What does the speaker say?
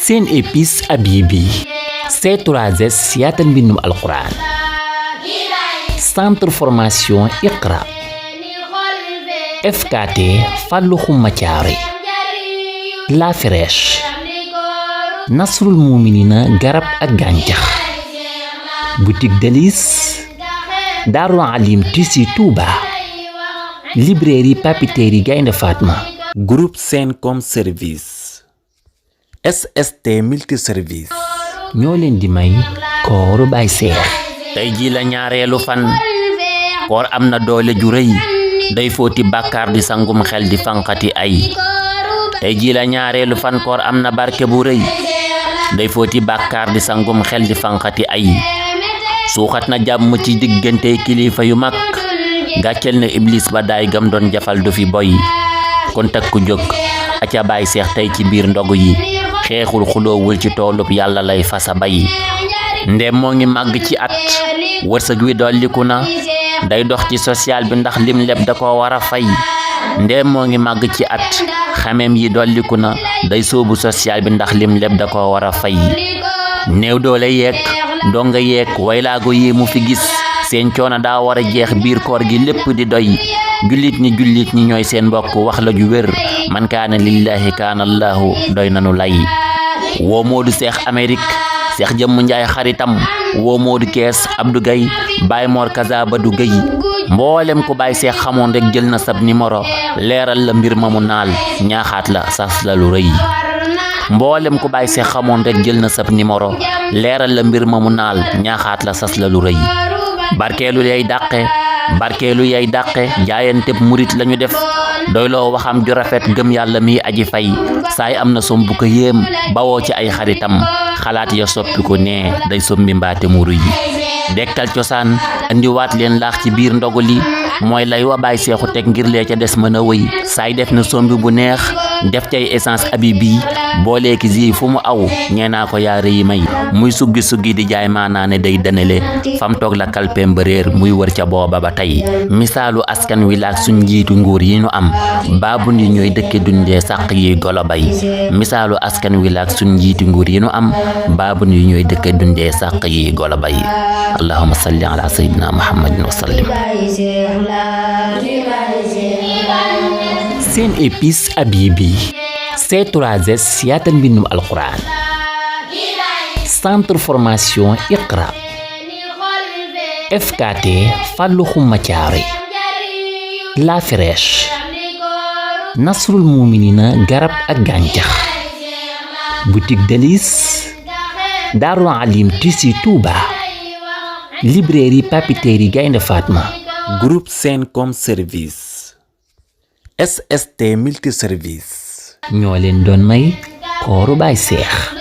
seen épice Habibi C3S yaatal mbindum alquran centre formation Iqra FKT Fallou Khouma Thiaré La Fraîche Nasrul Mouminina garab ak gàncax boutique Délices Darou Alim Tissu Touba librairie papeterie Gaynde Fatma groupe Sencom Service SST multiservice ñoo leen di may kooru Baay Seex tey ji la ñaareelu fan koor am na doole ju rëy day footi bàkkaar di sangum xel di fanqati ay tey ji la ñaareelu fan koor am na barke bu rëy day footi bàkkaar di sangum xel di fanqati ay suuxat na jàmm ci diggante kilifa yu mag gàccel na iblis ba daay gam doon jafal du fi boy kon takku jóg aca Baay Seex tey ci biir ndogu yi xeexul xuloowul ci toolub yàlla lay fasa bay ndem moo ngi màgg ci at wërsëg wi dolliku na day dox ci social bi ndax lim leb da ko war a fay ndem moo ngi màgg ci at xameem yi dolliku na day sóobu social bi ndax lim leb da ko war a fay néew doole yeeg ndonga yeeg waylaago yi mu fi gis seen coono daa war a jeex biir koor gi lépp di doy jullit ñi ñooy seen mbokk wax la ju wér man kaana lillahi kaana allahu doy nanu lay woo Moodu Seex Amérique Seex Jëmm Njaay xaritam woo Moodu Kees Abdou Gay Baay Mor Kaza Badu Gay mboolem ko Baay Seex xamoon rek jël na sab numéro leeral la mbir ma mu naal ñaaxaat la sas la lu rëy mboolem ko Baay Seex xamoon rek jël na sab numéro leeral la mbir ma mu naal ñaaxaat la sas la lu rëy barkeelu yay dàqe jaayanteb murit lañu def doyloo waxam ju rafet gëm yàlla mi aji fay saay am na som bu ko yéem bawoo ci ay xaritam xalaat ya soppi ko nee day sombi mbaate mu ruy dekkal cosaan andiwaat leen laax ci biir ndogu li mooy lay wa Baay Seexu teg ngir lee ca des mën a wëy saay def na sombi bu neex def cay essence Habibi booleeki zi fu mu aw ñeenaa ko yaare yi may muy suggi di jaay maanaa ne day danale fam toog la kalpeem ba réer muy wër ca booba ba tey misaalu askan wi laak suñ njiitu nguur yi ñu am baabun yi ñooy dëkke dundee sàq yi golo bay misaalu askan wi laak suñ njiitu nguur yi ñu am baabun yi ñooy dëkke dundee sàq yi golo bay allahumma salli ala sayyidina muhammadin wa sallim seen épice Habibi C3S yaatal mbindum alquran centre formation Iqra FKT Fallou Khouma Thiaré La Fraîche Nasrul Mouminina garab ak gàncax boutique Délices Darou Alim Tissu Touba librairie papeterie Gaynde Fatma groupe Sencom Service SST multiservice ñoo leen doon may kooru Baay Seex